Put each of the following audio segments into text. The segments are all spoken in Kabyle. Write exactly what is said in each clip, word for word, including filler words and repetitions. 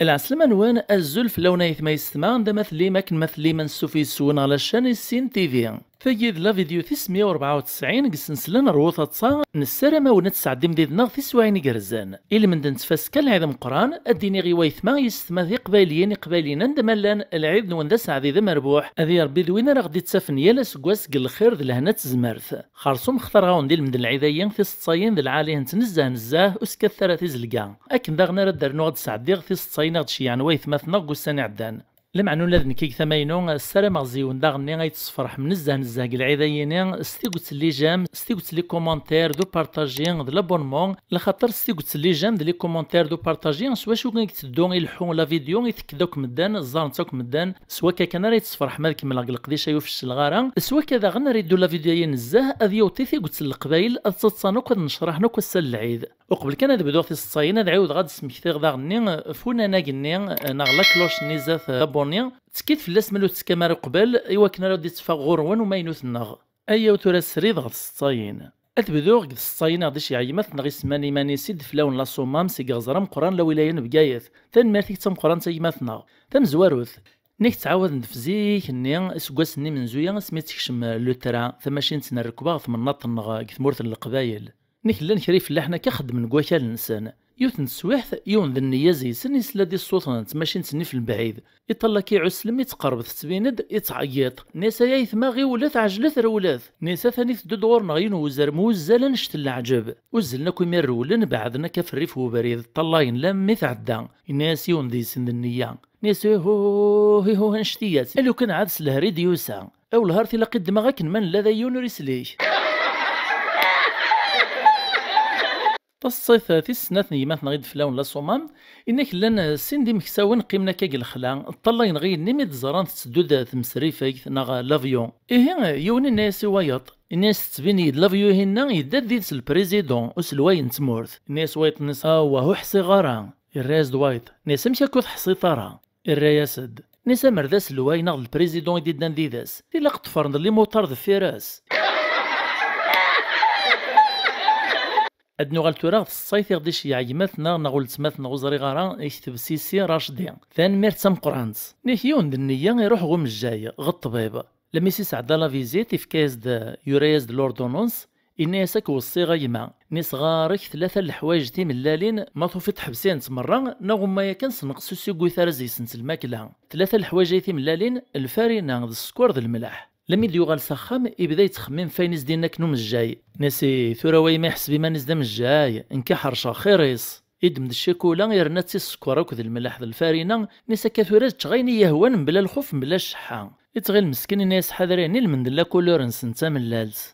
Lɛeslama-nwen, azul fell-awen ayetma yessetma, anda ma tellim, akken ma tellim, ansuf yes-wen ɣer la chaîne Issin T V. Tagi d la vidéo tis meyya u rebɛa u tesɛin deg ssensla n Rwu Taḍsa. Nessaram-awen ad tesɛeddim did-neɣ tiswiɛin igerrzen. Ilmend n tfaska, lɛid ameqqran, ad d-iniɣ i waytma, yessetma, tiqbayliyin, iqbayliyen anda ma llan, lɛid-nwen d aseɛdi d amerbuḥ, ad iṛebbi d win ara ɣ-d-ittafen yal aseggas deg lxir d lehna d tezmert. Xerṣum xtareɣ-awen-d ilmend n lɛid-agi tiseḍsayin d lɛali-tent nezzeh nezzeh, ur skkatet ara tizelga. Akken daɣen ara d-rnuɣ ad d-sɛeddiɣ tiseḍsayin i ɣ-d-ceyyɛen waytma-tneɣ deg ussan iɛeddan. Lameɛna ula d nekk deg tama-inu, ssarameɣ ziwen daɣenni ay tessefṛeḥem nezzeh nezzeh deg lɛid-ayini s tiget n les j'aime, s tiget n les commentaires, d upartaji, d l'abonnement, laxaṭer s tiget n les j'aime d les commentaires d upartaji, s wacu i yetteddu ileḥḥu la vidéo, itekk-d akk medden, ẓẓaren-tt akk medden, s wakka kan ara yi-tessefṛeḥem ad kemmleɣ deg leqdic-a ur fecleɣ ara, s wakka daɣen ara yeddu la vidéo-ayi nezzeh, ad yewweḍ i tiget n Leqbayel, ad ttaḍsan akk, ad nnecṛaḥen akk ass-a n lɛid. Uqbel kan ad bduɣ tiseḍsayin, ad ɛiwdeɣ ad d-smektiɣ daɣenni ɣef unanag-nni neɣ la cloche-nni zdat abonné. Ttekkit fell-as ma ur tettekkam ara uqbel, i wakken ara d-itteffeɣ ɣur-wen umaynut-nneɣ. Ayaw tura srid ɣer tseḍsayin. Ad bduɣ deg tseḍsayin i ɣ-d-iceyyeɛ gma-tneɣ isemman iman-is i d-fell-awen la Sommam seg iɣzer ameqqran la wilaya n Bgayet. Tanemmirt-ik d tameqqrant a gma-tneɣ. Tamezwarut, nnig ttɛawaden-d f zik-nni, iseggasen-nni menzuya asmi d-tekcem le train, tamacint n rrekba ɣer temnaḍt-nneɣ deg tmurt n Leqbayel. Nek llan kra ifellaḥen akka xeddmen deg wakal-nsen. Yiwet n teswiḥt, yiwen d nneyya zeysen yesla-d i ṣṣut n tmacint-nni f lebɛid. Iṭalla-k iɛuss lemmi tqerreb tettbin-d, ittɛeggiḍ. Nni-as ay aytma ɣiwlet, ɛejlet, rewlet. Nni-as atan iteddu-d ɣur-neɣ yiwen n wezrem uzzal annect n leɛǧeb. Uzzlen akk imir rewlen, beɛden akka f rrif n ubrid, ṭṭallayen lammi tɛedda. Yenna-as yiwen deg-sen d nneyya. Nni-as ihuh, ihuh, annect-iyyat. A lukan ɛad s lehri d-yusa. Awelhar tilaq i ddmeɣ akken ma nella da yiwen ur islik. Taseḍsayt tis snat n yemma-tneɣ i d-fell-awen la Sommam, inna-k llan sin d imeksawen qqimen akka deg lexla, ṭṭallayen ɣer yigenni mi d-ẓran tetteddu-d tmesrifegt neɣ l'avion. Ihi, yiwen inna-yas i wayeṭ, inna-yas tettbin-iyi-d l'avion-ihinna yedda-d did-s le président, uselway n tmurt. Inna-yas wayeṭ-nni-s, awah, ur ḥṣiɣ ara. Irra-yas-d wayeṭ, inna-yas amek akka ur teḥṣiḍ ara? Irra-yas-d, inna-yas amer d aselway neɣ d le président i d-iddan did-s, tilaq ṭṭfren-d les motards deffir-s. Ad nuɣal tura ɣer tseḍsayt i ɣ-d-iceyyeɛ gma-tneɣ neɣ weltma-tneɣ ur ẓriɣ ara, ikteb Sisi Racdi. Tanemmirt d tameqqrant. Nek yiwen d nneyya iruḥ ɣer umejjay, ɣer ṭṭbib. Lemmi s-isɛedda la visite, ifka-yas-d, yura-yas-d l'ordonnance, inna-yas ad k-weṣṣiɣ a gma. Nni-as ɣar-k tlata n leḥwayeǧ timellalin, ma tufiḍ ḥbes-int merra, neɣ umma yakan senqes ur ssuggut ara zeysen-tt lmakla. Tlata n leḥwayeǧ ay timellalin, lfarina d sskeṛ d lemleḥ. Lemmi d-yuɣal s axxam, ibda yettxemmim f wayen i s-d-yenna akken umejjay. Nni-as i tura wayma iḥseb iman-is d amejjay, nekk ḥerceɣ xir-is. Iddem-d ccikula, irna-tt i sskeṛ akked lemleḥ d lfarina, nni-as akka tura ad ččeɣ ayen i yi-yehwan mebla lxuf mebla cceḥḥa. Ittɣil meskin, inna-as ḥader ayen ilmend n la couleur-nsen d tamellalt.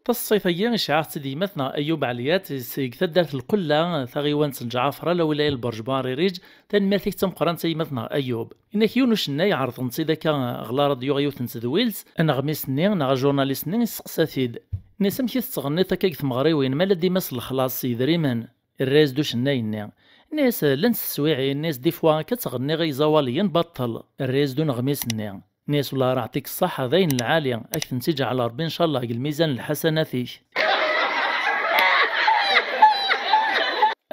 Taseḍsayt-agi iceyyeɛ-aɣ-tt-id yemma-tneɣ Ayub Ɛliyat seg taddart Lqella, taɣiwant n Lǧɛafra, la wilaya n Lberǧ Buɛririǧ. Tanemmirt-ik d tameqqrant a yemma-tneɣ Ayub. Inna-k yiwen ucennay ɛerḍen-tt-id akka ɣer la radyu ɣer yiwet n tedwilt, aneɣmis-nni neɣ ajurnalist-nni yesteqsa-t-id. Nni-as amek i tettɣenniḍ akka deg tmeɣriwin, ma la dima s lexlaṣ s yedrimen? Irra-yas-d ucennay-nni. Nni-as llant teswiɛin, nni-as des fois akka ttɣenniɣ i iẓawaliyen baṭṭel. Irra-yas-d uneɣmis-nni. Nni-as wellah ara ɛṭik ṣṣaḥa, d ayen lɛali, ad k-tent-iǧɛel Ṛebbi ncallah deg lmizan n lḥasanat-ik.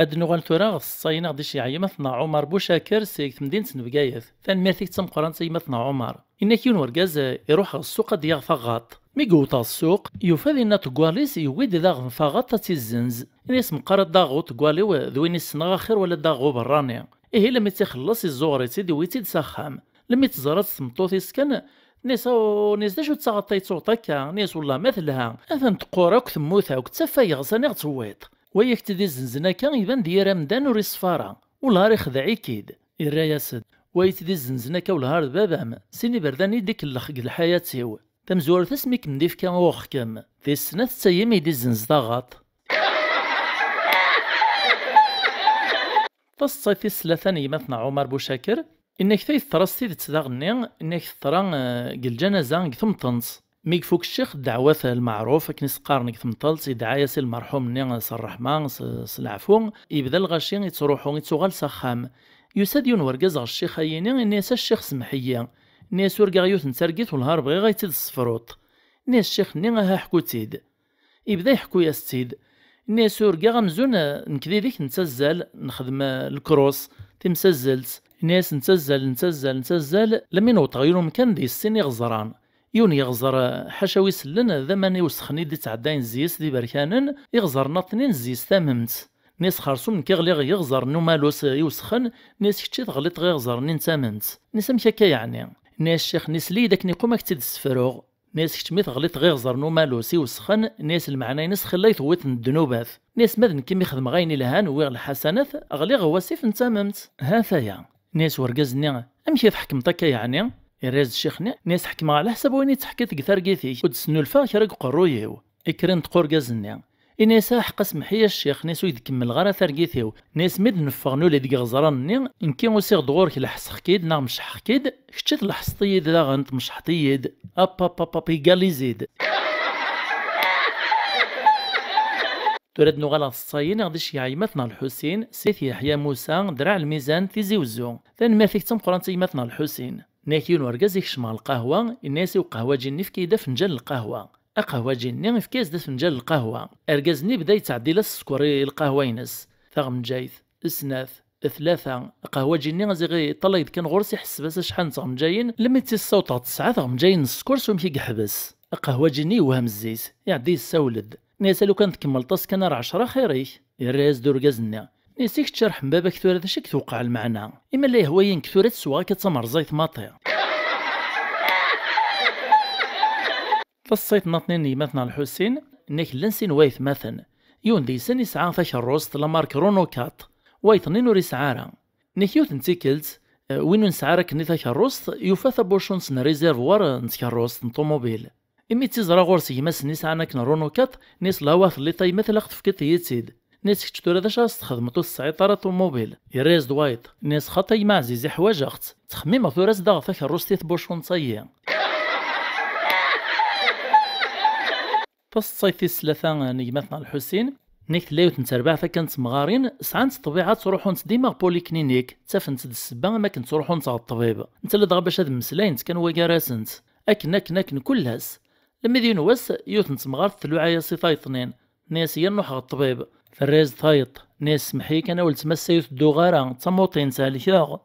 Ad d-nuɣal tura ɣer tseḍsayin i ɣ-d-iceyyeɛ yemma-tneɣ Ɛumar Bucaker seg temdint n Bgayet. Tanemmirt-ik d tameqqrant a yemma-tneɣ Ɛumar. Inna-k yiwen wergaz, eh, iruḥ ɣer ssuq ad d-yaɣ taɣaṭ. Mi yewweḍ ɣer ssuq, yufa dinna ṭeggal-is yewwi-d daɣen taɣaṭ ad tt-izzenz. Inna-yas meqqar ad d-aɣeɣ uṭeggal-iw d win i ssneɣ axir wala ad d-aɣeɣ uberrani. Ihi lemmi tt-ixelleṣ, iẓẓuɣer-itt-id, iwwi-tt-id s axxam. Lemmi tt-ẓrant tmeṭṭut-is kan, nni-as, aw, nni-as, d acu d taɣaṭ-a yettewweḍ akka? Nni-as, wellah ma telha, atan teqqur akk, temmut akk, d tafayɣes, a niɣ tewwiḍ. Wa i ak-tt-id-izzenzen akka, iban-d yir amdan ur iṣfa ara. Wellah ar ixdeɛ-ik-id. Irra-yas-d, wa i tt-id-izzenzen akka wellah ar d baba-m, sin iberdan i d-ikellex deg lḥayat-iw. Tamezwarut asmi kem-d-ifka uɣeɣ-kem. Tis snat d tayem i d-izzenz taɣaṭ. Taseḍsayt tis tlata n yemma-tneɣ Ɛumar Bucaker, inna-k teḍra s tidet daɣenni, inna-k teḍra, eh, deg lǧanaza deg temṭent. Mi ifuk ccix ddeɛwat lmeɛruf, akken i s-qqaren deg temṭelt, idɛa-yas i lmerḥum-nni s ṛṛeḥma, s, s leɛfu, yebda lɣaci, ittruḥu, ittuɣal s axxam. Yusa-d yiwen wergaz ɣer ccix-ayini, inna-yas, a ccix, semmeḥ-iyi. Nni-as: "Urgaɣ yiwet n targit, wellah ar bɣiɣ ad tt-id-tessefruḍ." Nni-as ccix-nni: "Aha, ḥku-tt-id." Ibda iḥekku-yas-tt-id. Nni-as: "Urgaɣ amzun, eh, nekk d idek nettazzal, nexdem, eh, lkrus, timsazzelt." Nni-as: "Nettazzal, nettazzal, nettazzal, lammi newweḍ ɣer yiwen umkan d yessin iɣeẓran. Yiwen yeɣẓer, eh, ḥaca wi sellen, d aman iwesxen i d-ittɛeddayen zzis d iberkanen, iɣẓer-nneɣ-ten-in zzis tamemt." Nni-as: "Xersum, nekk i ɣliɣ g iɣẓer n umalus, eh, iwesxen." Nni-as: "Kečč i teɣliḍ ɣ iɣẓer-nni n tamemt." Nni-as: "Amek akka yeɛni?" Nni-as ccix-nni: "Sel-iyi-d akken iqum ad k-tt-id-ssefruɣ." Nni-as: "Kečč mi teɣliḍ ɣ iɣẓer n umalus iwesxen," nni-as, "lmeɛna-ines xilla-t wwet n ddnubat." Nni-as: "Ma d nekk i mi xedmeɣ ayen ilhan, wwiɣ lḥasanat, ɣliɣ wasif n tamemt. Ha-t-aya." Nni-as wergaz-nni: "Amek i tḥekmeḍ akka yeɛni?" Irra-yas-d ccix-nni, nni-as: "Ḥekmeɣ ɛla ḥsab wayen i d-teḥkiḍ deg targit-ik, ur d-tesnulfaɣ kra deg uqerruy-iw." Ikkren-d urgaz-nni. Ini-as: "Aḥeqq, asemmeḥ-iyi a ccix," nni-as, "ur yi-d-kemmleɣ ara targit-iw." Nni-as: "Mi d-neffeɣ nuli deg iɣeẓran-nni, nekki usiɣ-d ɣur-k, leḥseɣ-k-id neɣ mecḥeɣ-k-id, kečč i tleḥseḍ-iyi-d daɣen, tmecḥeḍ-iyi-d. Ap, ap, ap, ap, égalisé-d." Tura ad nuɣal ɣer tseḍsayin i ɣ-d-iceyyeɛ gma-tneɣ Lḥusin, Sidi Yeḥya Musa, Draɛ Lmizan, Tizi Wezzu. Tanemmirt-ik d tameqqrant a gma-tneɣ Lḥusin. Nni-ak yiwen urgaz ikcem ɣer lqahwa, yenna-yas i uqehwaǧi-nni: "Efk-iyi-d afenǧal n lqahwa." Aqehwaǧi-nni yefka-yas-d afenǧal n lqahwa. Argaz-nni yebda yettɛeddil-as sskeṛ i, i lqahwa-ines. Taɣenǧayt, snat, tlata. Aqehwaǧi-nni ziɣ iṭṭalay-d kan ɣur-s, iḥesseb-as acḥal n tɣenǧayin, lemmi tt-issaweḍ ɣer tesɛa tɣenǧayin n sskeṛ s umek i yeḥbes. Aqehwaǧi-nni yewhem zzi-s, iɛedda yessawel-d. Nni-as: "A lukan tkemmleḍ-as kan ar ɛecṛa, xir-ik." Yerra-yas-d urgaz-nni. Nni-as: "I kečč a rrḥem baba-k tura, d acu i k-tewqeɛ lmeɛna? Ima la yehwa-yi nekk tura ad sweɣ akka d tamerẓayt maṭi." Taseḍsayt nniḍen n gma-tneɣ Lḥusin, nni-ak llan sin waytmaten. Yiwen deg-sen yesɛa takeṛṛust la marque Renault quatre, wayeḍ-nni ur yesɛi ara. Nni-ak yiwet n tikkelt, eh, win ur nesɛi ara akkenni takeṛṛust, yufa tabucunt n réservoir n tkeṛṛust, n ṭumubil. Imi tt-iẓra ɣur-s gma-s-nni sɛan akken Renault quatre, nni-as: "Lawa telliḍ a yemma, ilaq tefkiḍ-iyi-tt-id." Nni-as: "Kečč tura d acu ara s-txedmeḍ, ur tesɛiḍ ara ṭumubil?" Yerra-yas-d wayeḍ. Nni-as: "Xaṭi a gma ɛziz, iḥwaǧeɣ-tt. Ttxemmimeɣ tura ad s-d-aɣeɣ takeṛṛust i tbucunt-ayi." Taseḍsayt tis tlata n gma-tneɣ Lḥusin, nni-ak tella yiwet n terbaɛt akka n temɣarin, sɛant ṭṭbiɛa ttruḥunt dima ɣer poliklinik, ttafent-d ssebba am akken ttruḥunt ɣer ṭṭbib. Netta ladɣa bac ad mmeslayent kan wagar-asent. Akken, akken, akken, kul ass. Lemmi d yiwen wass, yiwet n temɣart tluɛa-yas i tayeḍ-nni. Nni-as: "Yya nruḥ ɣer ṭṭbib." Terra-yas-d tayeḍ. Nni-as: "Semmeḥ-iyi kan a weltma, ass-a ur tedduɣ ara, d tamuṭint, helkeɣ."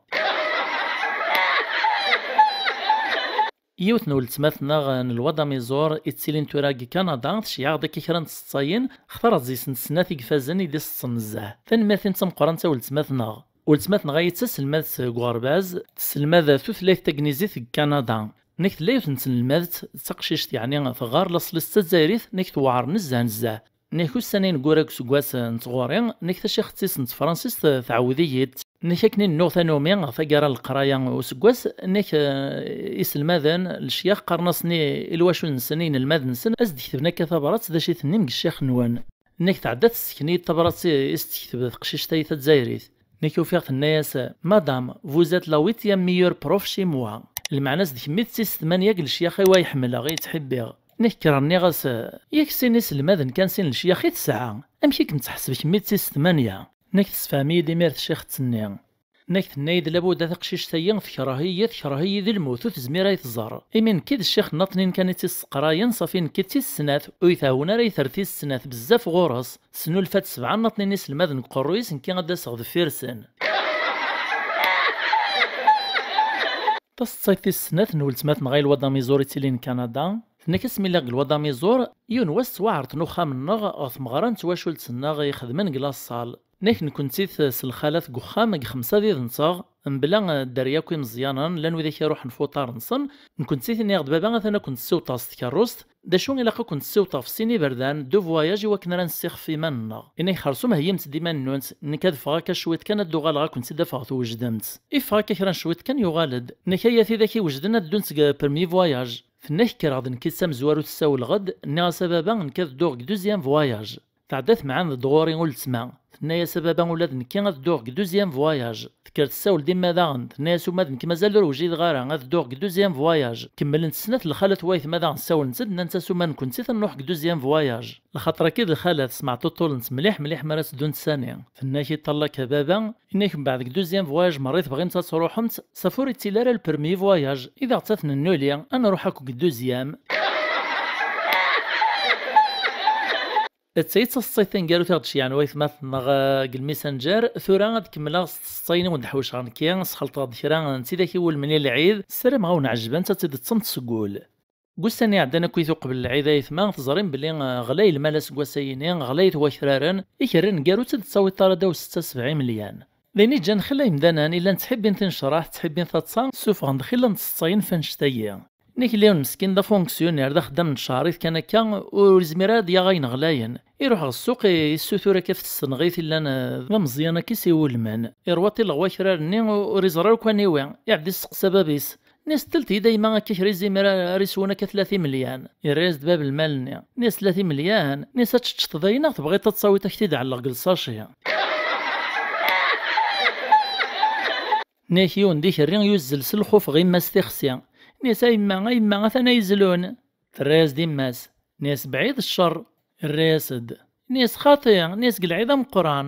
Yiwet n weltma-tneɣ n Lwad Amiẓur, ittilin tura deg Kanada, tceyyeɛ-aɣ-d akka kra n tseḍsayin, xtareɣ-d deg-sent snat i ifazen i d-iseḍsen nezzeh. Tanemmirt-im d tameqqrant a weltma-tneɣ. Weltma-tneɣ-ayi d taselmadt deg uɣerbaz, tesselmad tutlayt tagnizit deg Kanada. Nnek tella yiwet n tnelmadt, d taqcict, yeɛni teɣɣar laṣel-is d tazzayrit, nnek tewɛer nezzeh nezzeh. Nnek ussan ineggura deg useggas n tɣuri, nnek tacixet-is n tefransist tɛewwed-iyi-d. Nnek akken i nennuɣ tanumi, taggara n leqraya useggas, nnek, eh, iselmaden, lecyax, qqaren-asen i, i lwacul-nsen, i inelmaden-nsen, ad s-d-ketben akka tabrat d acu i tennim deg ccix-nwen. Nnek tɛedda tessken-iyi-d tabrat i, i s-d-tekteb teqcict-ayi tazzayrit. Nnek ufiɣ tenna-yas: "Madame, vous êtes la huitième meilleure prof chez moi." Lmeɛna-s d kemmi d tis tmanya deg lecyax-iw ay ḥemmleɣ, i ttḥibbiɣ. Nnek kkreɣ nniɣ-as: "Yak sin iselmaden kan, sin lecyax i tesɛa. Amek i kem-tḥesseb kemmi d tis tmanya?" Nnek tessefhem-iyi-d imir tcixet-nni. Nnek tenna-yi-d: "Labuda taqcict-ayi tekreh-iyi, tekreh-iyi di lmut, ur tezmir ay tẓer. Imi nekki d ccix nnaṭnin kan i tt-isseqrayen, safi nekki d tis snat, ur yi-tɛawen ara ay ter tis snat, bezzaf ɣur-s. Tesnulfa-d sebɛa nnaṭnin iselmaden deg uqerruy-is, nekki ad d-aseɣ deffir-sen." Taseḍsayt tis snat n weltma-tneɣ ay Lwad Amiẓur ittilin Kanada, tenna-k: "Asmi lliɣ deg Lwad Amiẓur, yiwen wass ttwaɛerḍen uxxam-nneɣ ɣer tmeɣra n twacult-nneɣ i ixedmen deg laṣṣal. Nnek nekkenti s lxalat deg uxxam deg xemsa d id-nteɣ, mebla, eh, dderya akk imeẓyanen, llan widak iruḥen f uṭar-nsen, nekkenti tenna-yaɣ-d baba atan ad kent-ssiwḍeɣ s tkeṛṛust, d acu ilaq ad kent-ssiwḍeɣ f sin iberdan, deux voyages, i wakken ara nessixef iman-nneɣ. Inna-k xersum heyyimt-d iman-nwent, nekk ad ffɣeɣ akka cwiṭ kan ad d-uɣaleɣ ad kent-id-afeɣ twejdemt." Iffeɣ akka kra n cwiṭ kan yuɣal-d. Nnek ay a tidak iwejden ad ddunt deg premier voyage. Tenna-k kkreɣ-d nekki d tamezwarut ssawleɣ-d, nniɣ-as a baba nekk ad dduɣ deg deuxième voyage. Tɛedda temɛand-d ɣur-i uletma. Tenna-yas: "A baba, ula d nekki ad dduɣ deg deuxième voyage." Tekker tessawel-d i yemma daɣen. Tenna-yas: "Uma d nekk mazal ur wjideɣ ara, ad dduɣ deg deuxième voyage." Kemmlent snat lxalat n waytma daɣen ssawlent-d, nnant-as: "Uma nekkenti ad nruḥ deg deuxième voyage." Lxaṭer-agi d lxalat smeɛṭuṭulent mliḥ mliḥ mi ara teddunt sani. Tenna-k: "Iṭṭal-ak a baba, inna-k mbeɛd deg deuxième voyage merra i tebɣimt ad truḥemt, saf ur ittili ara le premier voyage, i daɣ tt-ad t-nennuli, ad nruḥ akk deg deuxième." D tayi d taseḍsayt taneggarut i ɣ-d-ceyyɛen waytmaten-nneɣ, eh, deg lmessenger. Tura ad kemmleɣ s tseḍsayin i wen-d-ḥewceɣ nekki, sxelṭeɣ-d kra n tidak iwulmen i lɛid, ssarameɣ ad wen-ɛejbent, ad tt-id-teṭṭsemt seg wul. Deg ussan iɛeddan akkit uqbel lɛid, aytma, teẓrim belli, eh, ɣlay lmal aseggas-ayini, ɣlayet wakraren, ikerri aneggaru ur tt-id-tettawiḍ ara ddaw setta sebɛa imelyan. D ayen iǧǧan xilla imdanen i llan ttḥibbin tinecraḥ, ttḥibbin taḍsa, ssufɣen-d xilla n tseḍsayin f annect-agi. Nnig yiwen meskin d afunksyuner, d axeddam n tcehrit kan akka, ur yezmir ara ad yaɣ ayen ɣlayen. Iruḥ ɣer ssuq, i-, issutur akka ɣef tsenɣit i llan, eh, d ameẓyan akka i s-iwulmen. Iṛwa ṭilleɣ wakraren-nni, u-, ur iẓri ara akk aniwi. Iɛedda isteqsa bab-is. Nni-as: "Ttelt-iyi-d a yemma, akka kra yezmer ara iswen akka tlata imelyan." Irra-yas-d bab lmal-nni. Nni-as: "Tlata imelyan?" Nni-as: "Ad teččeḍ dayen, neɣ tebɣiḍ ad tawiḍ ad k-t-id-ɛelleɣ deg lsaci?" Nni-ak yiwen d ikerri yuzzel s lxuf ɣimma-s tixsi. Nni-as: "A yemma, a yemma, atan ay izlun." Terra-yas-d yemma-s. Nni-as: "Bɛid ccer." Irra-yas-d. Nni-as: "Xaṭi." Nni-as: "Deg lɛid ameqqran."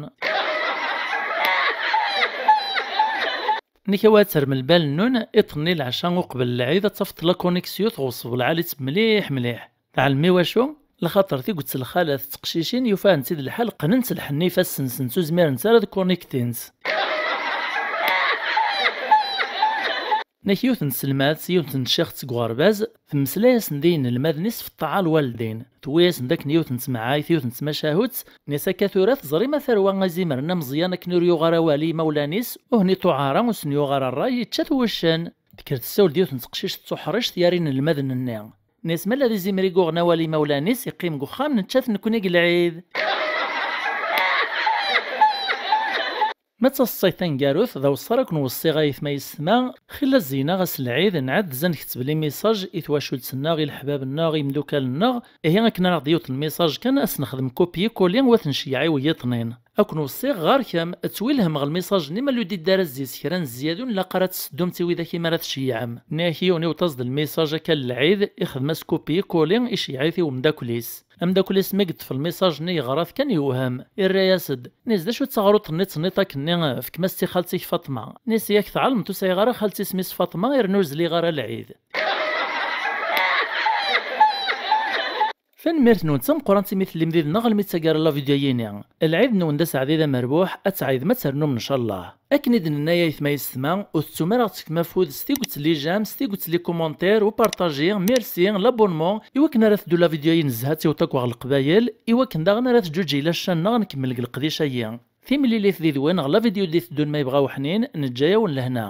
Nni-ak awa ad terrem lbal-nnun, iḍ-nni leɛca uqbel lɛid ad tafeḍ la connexion tɣeṣṣeb lɛali-tt mliḥ mliḥ. Tɛelmem i wacu? Lxaṭer tiget n lxalat d teqcicin yufa-tent-id lḥal qqnent lḥenni ifassen-nsent ur zmirent ara ad connectint. Nek yiwet n tselmadt, yiwet n tciɣt seg uɣerbaz, temmeslay-asen-d i yinelmaden-is f ṭṭaɛa lwaldin. Tewwi-yasen-d akken yiwet n temɛayt, yiwet n tmacahut, nni-as akka tura teẓrim a tarwa izimren ameẓyan akken ur yuɣ ara awal i yimawlan-is, ur hen-iṭuɛ ara, ur sen-yuɣ ara ṛṛay, yečča-t wuccen. Tekker tessawel-d yiwet n teqcict d tuḥrict yar inelmaden-nni. Nni-as ma la d izimer i yuɣen awal i yimawlan-is, iqqim deg uxxam, nečča-t nekkni deg lɛid. Ma d taseḍsayt taneggarut, d awessar ad ken-weṣṣiɣ a yetma yessetma, xilla zzeyneɣ ass n lɛid, nɛeddeẓ ad nketteb les messages i twacult-nneɣ, i leḥbab-nneɣ, i yimdukal-nneɣ, ihi akken ara ɣ-d-yiwṭen message kan, ad s-nexdem copier-coller u ad t-nceyyeɛ i wiyiḍnin. Ad ken-weṣṣiɣ ɣer-kem, ttwilhem ɣer lmissaj-nni ma ludi-d ara zzi-s kra n zzyada ur nlaq ara ad tesseddumt i widak i mi ara tceyyɛem. Nniɣ-ak yiwen iwṭ-as-d lmissaj akka n lɛid, ixdem-as copier-coller, iceyyeɛ-it i umeddakel-is. Ameddakel-is mi yeṭṭef lmissaj-nni yeɣra-t kan yewhem, irra-yas-d, nni-as d acu d taɣruḍt-nni d tenniḍt akkenni, fkem-as-tt i xalti-k Faṭma. Nni-as yak tɛelmeḍ ur sɛiɣ ara xalti isem-is Faṭma, irna ur zliɣ ara lɛid. Tanemmirt-nwen d tameqqrant imi tellim did-neɣ almi d taggara la vidéo-yini. Lɛid-nwen d aseɛdi d amerbuḥ, ad tɛeydem ad ternum ncallah. Akken i d-nenna ay aytma yessetma, ur tettum ara ɣ-tefkem afud s tiget les j'aime, s tiget les commentaires, u partager, merci, l'abonnement, i wakken ara teddu la vidéo-yi n zzha ad tiweḍ akk ɣer Leqbayel, i wakken daɣen ara teǧǧuǧeg la chaîne-nneɣ ad nkemmel deg leqdic-agi. Timlilit did-wen ɣer la vidéo d-iteddun ma yebɣa uḥnin, neǧǧa-yawen lehna.